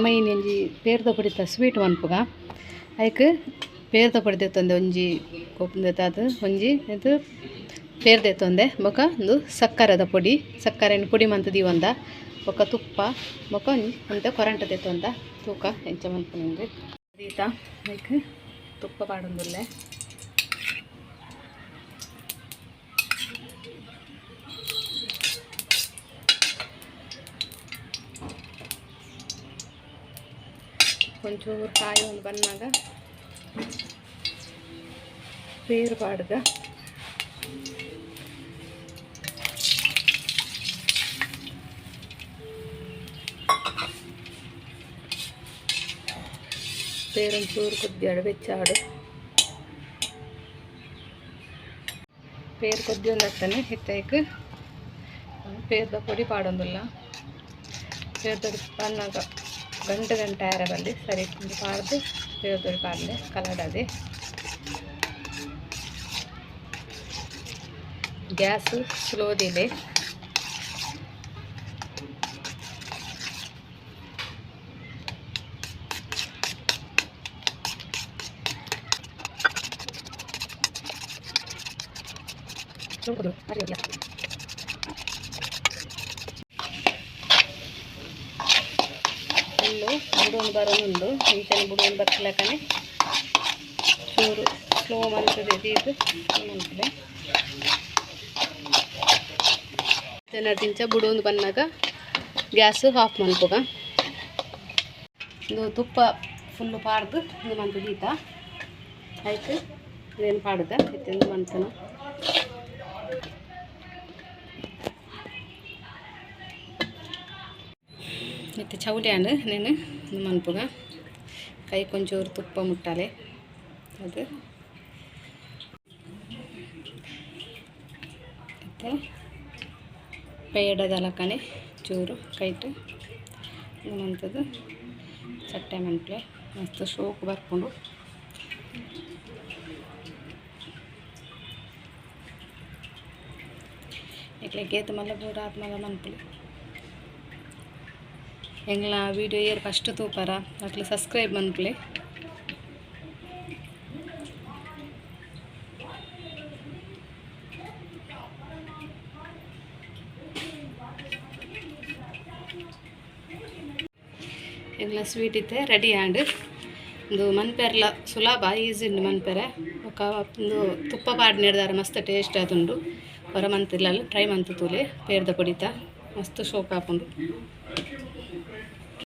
ನಮ ಇನಿ ಒಂಜಿ ಪೇರ್ದ ಪೊಡಿತ ಸ್ವೀಟ್ ಮನ್ಪುಗ ಐಕ್ ಪೇರ್ದ ಪೊಡಿ ದೆತ್ತೊಂದೆ ಒಂಜಿ ಕೊಪ್ಪುಂದೆತಾದ್ ಒಂಜಿ ಇದು ಪೇರ್ ದೆತ್ತೊಂದೆ ಬೊಕ ಉಂದು ಸಕ್ಕರೆದ ಪೊಡಿ ಸಕ್ಕರೆನ್ ಪೊಡಿ ಮಂತ್ ದೀವೊಂದ ಬೊಕ ತುಪ್ಪ ಬೊಕ ಒಂಜಿ ಒಂತೆ ಕೊರಂಟ ದೆತ್ತೊಂದ ತೂಕ ಎಂಚ ಮನ್ಪುನಿಂದ್ ದೀತ ಐಕ್ ತುಪ್ಪ ಪಾಡೊಂದುಲ್ಲೆ. ಒಂಚೂರು ಕಾಯಿ ಒಂದು ಬನ್ನಾಗ ಪೇರು ಪಾಡ್ಗ ಪೇರು ಒಂಚೂರು ಕೊದ್ದಿಯಾಡು ಬೆಚ್ಚಾಡು ಪೇರು ಕೊದ್ದಿ ಒಂದತ್ತನೆ ಇತ್ತೈಕ್ ಪೇರ್ದ ಪೊಡಿ ಪಾಡೊಂದುಲ್ಲ. ಪೇರ್ದ ಪೊಡಿ ಪಾಡ್ನಗ ಗಂಟೆ ಗಂಟೆ ಆಯೆರೆ ಬಲ್ಲಿ ಸರಿ ಉಂದು ಪಾಡ್ದು ಪೇರ್ದ ಪೊಡಿ ಪಾಡ್ಲೆ ಕಲಡದೆ. ಗ್ಯಾಸ್ ಸ್ಲೋ ದೀಲೆ. ಫುಲ್ಲು ಬುಡೊಂದು ಬರೊಂದುಂಡು ಇಂಚನೆ ಬುಡೊಂದು ಬತ್ತಿಲಕನೆ ಚೂರು ಸ್ಲೋ ಮಂತುದು ದೀದ್ ಮನ್ಪುಲೆ. ಇಂಚ ಬುಡೊಂದು ಬನ್ನಗ ಗ್ಯಾಸ್ ಆಫ್ ಮನ್ಪುಗ. ಉಂದು ತುಪ್ಪ ಫುಲ್ಲು ಪಾಡ್ದು ಉಂದು ಮಂತ್ ದೀತ ಐಕ್ ಉಂದೆನ್ ಪಾಡುದ ಇತ್ತೆ ಉಂದು ಮಂತುನ. ಇತ್ತೆ ಚೌಲಿ ಆಂಡ್ ನೆನ್ ಉಂದು ಮನ್ಪುಗ. ಕೈಕ್ ಒಂಚೂರು ತುಪ್ಪ ಮುಟ್ಟಾಲೆ ಅದು ಇತ್ತೆ ಪೇಡದ ಲಕನೆ ಚೂರು ಕೈಟ್ ಉಂದು ಮಂತುದು ಚಟ್ಟೆ ಮನ್ಪುಲೆ ಮಸ್ತ್ ಶೋಕು ಬರ್ಪುಂಡು. ನಿಕ್ಲೆಗ್ ಏತ್ ಮಲ್ಲ ಬೋಡು ಆತ್ ಮಲ್ಲ ಮನ್ಪುಲೆ. ಎಂಗ್ಲ ವೀಡಿಯೋ ಏರ್ ಫಸ್ಟ್ ತೂಪರ ಅಕ್ಲು ಸಬ್ಸ್ಕ್ರೈಬ್ ಮನ್ಪುಲೆ. ಎಂಗ್ಲ ಸ್ವೀಟ್ ಇತ್ತೆ ರೆಡಿ ಆಂಡ್. ಉಂದು ಮನ್ಪೆರ್ಲ ಸುಲಭ ಈಸಿ ಉಂಡು ಮನ್ಪೆರೆ. ಬೊಕ ಉಂದು ತುಪ್ಪ ಪಾಡ್ನೆರ್ದಾರ ಮಸ್ತ್ ಟೇಸ್ಟ್ ಆತುಂಡು. ಒರ ಮಂತಿಲ್ಲಲ್ ಟ್ರೈ ಮಂತ್ ತೂಲೆ ಪೇರ್ದ ಪೊಡಿತ ಮಸ್ತ್ ಶೋಕ್ ಆಪುಂಡು.